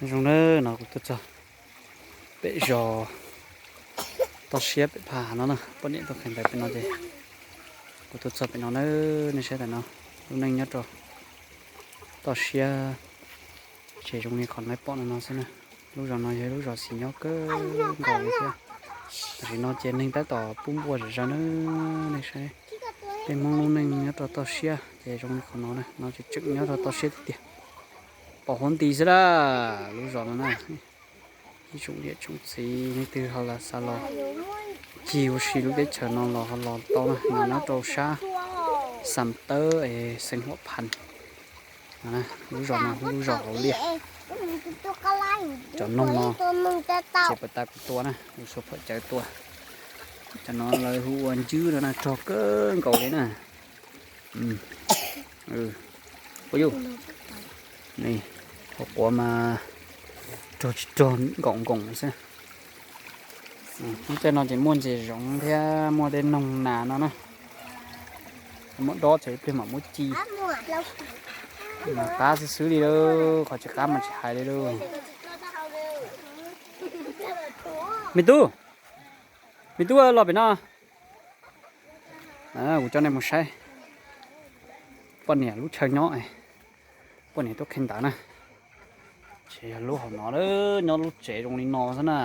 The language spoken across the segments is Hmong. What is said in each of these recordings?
Nyob zoo na, no kuv tuaj txog pem zos toj siab pem phaj no na, poj niam tuaj khaws ntawv pem no ces kuv tuaj txog pem no na, nej saib tam no, lub neej nyob rau toj siab ces zoo li qhov nej pom no no xwb na. Lub zos no yog lub zos xis nyob kawg nkaus li thiab. Tam sim no ces neeg tab tom pub npua zom zaws na, nej saib. Peb Hmoob lub neej nyob rau toj siab ces zoo li qhov no na, no ces tseem nyob rau toj siab tiag tiag. Pom huv nti xwb la, lub zos no na. Ib tsoom niam tsoom txiv leej twg ho los xav los cig ua si lub teb chaws no los ho los tau na, no nyob rau sab Xam Tawb es xeev Huam Phan. Lub zos no lub zos hauv liaj. Cov noog no ces puas tas kuv tua na, kuv xuas phom cawv tua. Cov no lawv hu ua ntswb no na, rog kawg nkaus li na. Ua yuj, hauv quav mas rog tsis rog nkaum nkoos xwb. Lub caij no ces muaj ntses zoov thiab muaj tej noog nas no na. Muab dob tsam ib pliag mam muab ci. Mas qab xwb xwb li lauj, qhov tsis qab mas tsis hais li lauj. Me tub, me tub los pem no. Kuv coj nej mus saib poj niam lub chaw nyob, poj niam tuaj khaws ntawv na. Ces yog lub hauv no, nyob lub tsev zoo li no xwb na.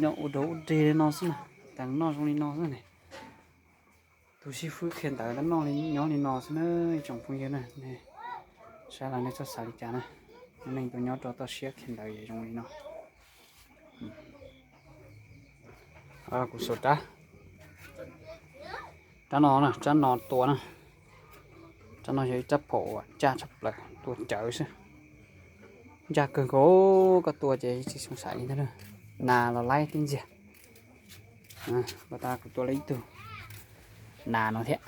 Nyob ua dog ua dig li no xwb na, tas noj zoo li no xwb ne. Tus xib fwb khaws ntawv tab noj li nyob li no xwb na ib tsoom phooj ywg na. Saib los nej txhob xav li cas na, neeg tuaj nyob rau toj siab khaws ntawv zoo li no. Kuv xuas rab, rab no, rab no tua na. Rab no yog ib rab phom uas ncaj tshaj plaws, tua cawv xwb. Ncaj kawg nkaus, koj tua ces tsis xoo xaim li ntag. Nas los laib tib ntxiag. Pas tas kuv tua lawm ib tug nas no thiab.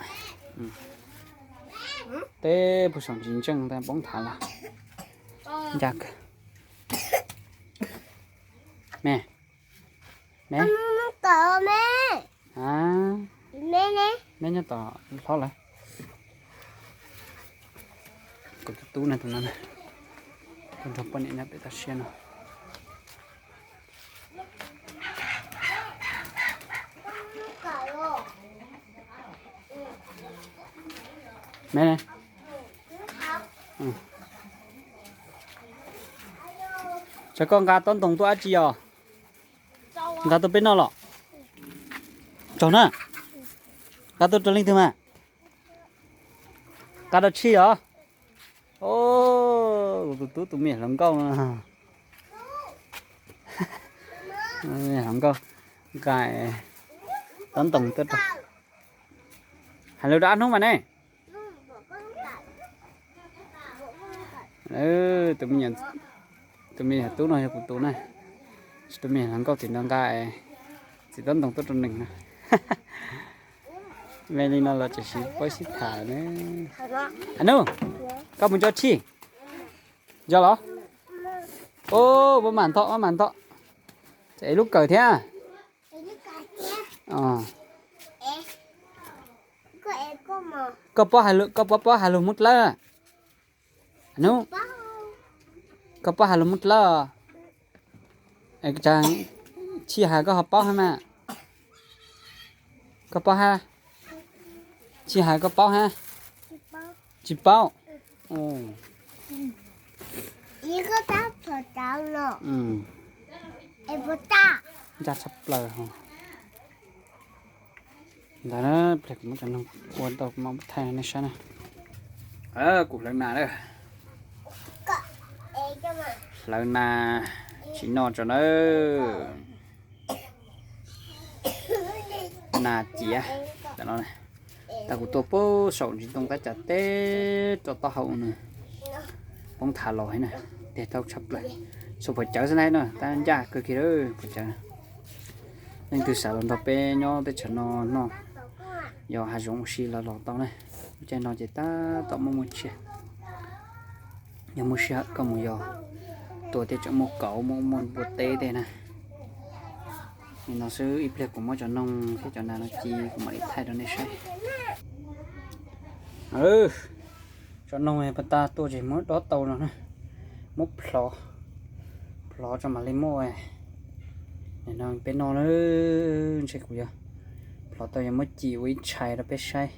Teb puag saum ntsis ntseej ntawd poob thav los ncaj kawg. Me, me, me nyob tom hlob lawm. Kuv tus tub no, tus no, tuaj nrog poj niam nyob pem toj siab no. Me, tsam koj nqa tob ntoos tuaj dab tsi os? Nqa tuaj peb noj los? Tsaug na. Nqa tuaj rau leej twg mas? Nqa rau Tshij os. Kuv tus tub tus me hluas nkauj, hluas nkauj nqa tob ntoos tuaj rau, hais lus rau ab hnub mas ne. Tus me nyuam tub no yog kuv tus na. Tus me hluas nkauj tim no nqa txiv tob ntoos tuaj rau neeg na. Me li no los tseem sib paub sib tham na. Ab hnub, koj mus nco Tshij, nco los? Maj mam nthom, maj mam nthom. Tsam ev lub kawm thiab. Koj paub, koj puas paub hais lus Hmoob Dlawb? Hnub, koj paub hais lus Hmoob Dlawb? Tsis hais koj ho paub hab mas. Koj paub hab? Tsis hais koj paub hab? Tsis paub. Ncaj tshaj plaws. Ntawd na, pliag kuv muab cov noog ua tau kuv mam thaij nej saib na. Kuv hlawv nas na. Hlawv nas tsis noj tso nawb. Nas ciav. Tag kuv tuaj puag saum ntsis ntoo tab cas teb rau taub hau nws poob thav los na. Tiag tau tshaj plaws. Xuas phom cawv xwb na, tab ncaj kawg kiag lawm phom cawv. Leej twg xav los nrog peb nyob teb chaws no noj, yos hav zoov ua si los los tau na. Lub caij no ces tab tom muaj muaj tsiaj. Yog muaj sij hawm koj mus yos tua tej tseem muaj kauv muaj muaj npua teb tej na. Nim no xwb ib pliag kuv muab cov noog thiab cov nas no ci kuv mam li thaij rau nej saib. Tsob noog pas tas tuaj ces muab dob tau no na, muab plhov, plhov tso mam li muab, no peb noj na. Ntshe kuv yuav plhov tau yuav muab cim ua ib tshais rau peb saib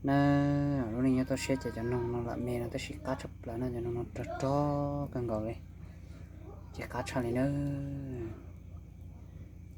na. Lub neej nyob toj siab ces cov noog no lam me no tab sis qab tshaj plaws no, cov noog no rog rog kawg nkaus li, ces qab tshaj li nawb.